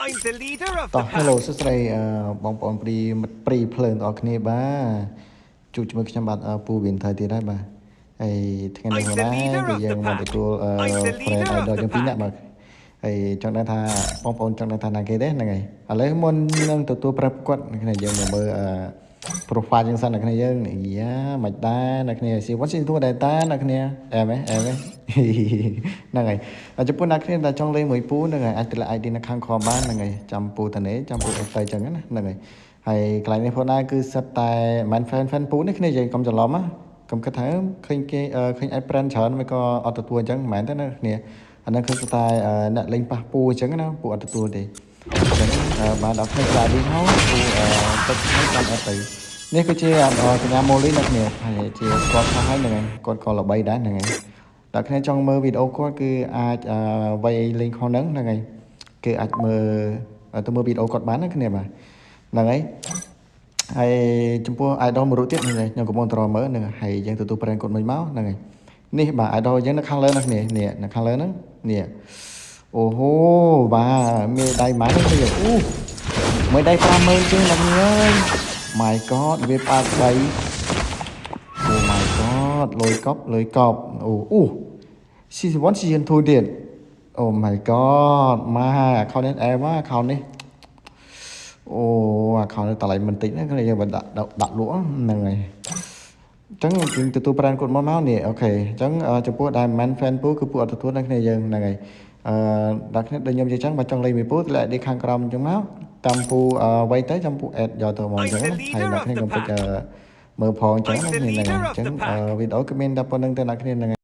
I'm the leader of តោះ the Hello pack. សួស្តីអឺបងប្អូនប្រិយមិត្តព្រីភ្លើងទាំងអស់គ្នាបាទជួបជាមួយខ្ញុំបាទអឺពូវិនថៃទៀតហើយបាទហើយថ្ងៃនេះ I'm មក the ដែរ leader of គឺយើង the មកទទួលអឺ pack. I'm the friend leader of idol the យើងពីរនាក់ pack. បាទហើយចង់ដឹងថាបងប្អូនចង់ដឹងថាណាគេទេហ្នឹងហើយឥឡូវមុននឹងទទួលប្រាប់គាត់គ្នាយើងមកមើលអឺ profile យើងសិនអ្នកគ្នាយើងយ៉ាមិនដែរអ្នកគ្នាស៊ីវ៉ាត់ស៊ីទួដែរតាអ្នកគ្នាអែមហ៎អែមហ៎ ហ្នឹងហើយហើយចំពោះអ្នកគ្នាដែលចង់លេងមួយពូហ្នឹងហើយអាចទម្លាក់ ID នៅខាងក្រោមបានហ្នឹងហើយចាំពូតានេចាំពូអេទៅចឹងណាហ្នឹងហើយហើយកន្លែងនេះផងដែរគឺសិតតែមិន fan fan ពូនេះគ្នាយើងកុំច្រឡំណាកុំគិតថាឃើញគេឃើញ add friend ច្រើនមិនក៏អត់ទទួលអញ្ចឹងមិនមែនទេណាគ្នាអាហ្នឹងគឺសិតតែអ្នកលេងប៉ះពូអញ្ចឹងណាពូអត់ទទួលទេអញ្ចឹងបានដល់គ្នាក្លា ID ហើយពូទឹកឲ្យតាម add ទៅនេះគឺជាកញ្ញាម៉ូលីអ្នកគ្នាហើយជាស្គាល់ខ្លះហើយហ្នឹងហើយគាត់ក៏ល្បីដែរហ្នឹងហើយដល់គ្នាចង់មើលវីដេអូគាត់គឺអាចវាយលេងខហ្នឹងហ្នឹងហើយគឺអាចមើលទៅមើលវីដេអូគាត់បានណាគ្នាបាទហ្នឹងហើយហើយចំពោះ idol មួយរូបទៀតហ្នឹងហើយខ្ញុំកំពុងត្រមើលហ្នឹងហើយយើងទទួល friend គាត់មួយមកហ្នឹងហើយនេះបាទ idol យើងនៅខាងលើហ្នឹងគ្នានេះនៅខាងលើហ្នឹងនេះអូហូបាទមេដៃម៉ាននេះអូមេដៃ50000ជាងអ្នកគ្នាអើយ My God វាប៉ា3 Oh my God លុយកប់លុយកប់អូអូ season 1 season 2ទៀត Oh my God មក account នេះអែម account នេះអូ account នេះតម្លៃមិនតិចណាគ្នាយើងបើដាក់ដាក់លក់ហ្នឹងហើយអញ្ចឹងយើងទទួល friend គាត់មកមកនេះOK អញ្ចឹងចំពោះដែលមិន fan ពូគឺពូអត់ទទួលដល់គ្នាយើងហ្នឹងហើយអឺដល់គ្នាដូចខ្ញុំនិយាយចឹងបើចង់លេងមួយពូទម្លាក់ ID ខាងក្រោមអញ្ចឹងមកតាមពូអ្វីទៅចាំពូ add យកទៅមកអញ្ចឹងណាហើយអ្នកគ្នាកុំភ្លេចមើលផងអញ្ចឹងណាគ្នាហ្នឹងហើយអញ្ចឹងវីដេអូគឺមានតែប៉ុណ្្នឹងទេអ្នកគ្នាហ្នឹងហើយ។